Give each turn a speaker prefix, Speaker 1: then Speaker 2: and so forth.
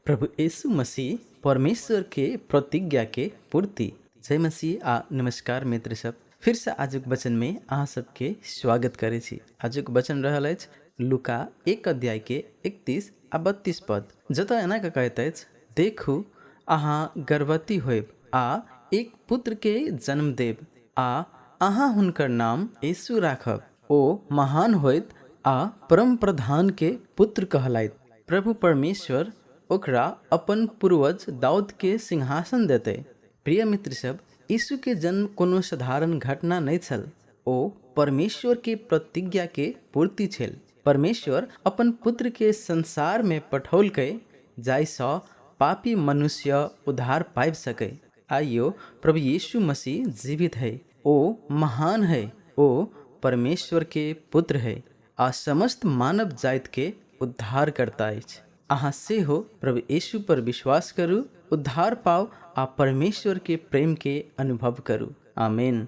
Speaker 1: प्रभु यीशु मसीह परमेश्वर के प्रतिज्ञा के पूर्ति। जय मसीह आ नमस्कार मित्र सब, फिर से आजुक वचन में अहाँ सबके स्वागत करै छी। आजुक वचन रहल अछि लुका 1 अध्याय के 31 आ 32 पद, जतऽ एना कऽ कहैत अछि, देखू अहाँ गर्भवती होयब आ एक पुत्र के जन्म देब आ अहाँ हुनकर नाम यीशु राखब। ओ महान होयत आ परम प्रधान के पुत्र कहलायत। प्रभु परमेश्वर ओकरा अपन पूर्वज दाऊद के सिंहासन देतै। प्रिय मित्र सब, यीशु के जन्म कोनो साधारण घटना नहि छल। ओ परमेश्वर के प्रतिज्ञा के पूर्ति छल। परमेश्वर अपन पुत्र के संसार में पठौलकै जाहिसँ पापी मनुष्य उद्धार पाबि सकै। आइयो प्रभु यीशु मसीह जीवित है। ओ महान है। ओ परमेश्वर के पुत्र है आ समस्त मानव जाति के उद्धार करता अछि। अहाँ सेहो प्रभु यीशु पर विश्वास करू, उद्धार पाउ आ परमेश्वर के प्रेम के अनुभव करू। आमीन।